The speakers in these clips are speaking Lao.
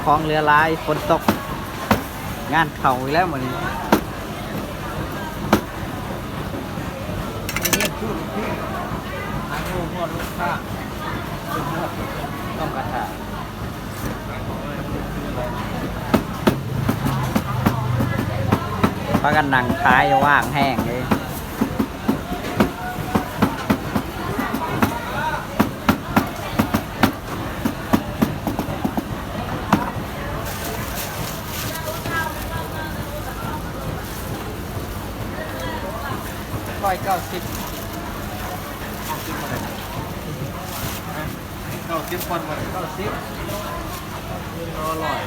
ຂອງເຫຼືອຫຼາຍ ຝົນຕົກ ງານເຂົ້າອີກແລ້ວມື້ນີ້. ພາກັນນັ່ງຂາຍ ວ່າງແຮງເດ້. ຮ້ອຍເກົ້າສິບ ເກົ້າສິບ ເກົ້າສິບ ຄົນບໍ່ໄດ້ ເກົ້າສິບ ຄືນລະຮ້ອຍ.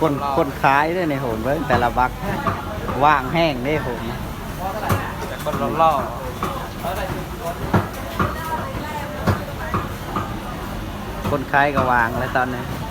ຄົນ ຄົນຂາຍເດ້ນີ້ ໂຫ ເບິ່ງແຕ່ລະບັກ ວ່າງແຮງເດ້ ໂຫ. ແຕ່ຄົນຫຼໍ່ໆ ຄົນຂາຍກໍວ່າງແລ້ວຕອນນີ້.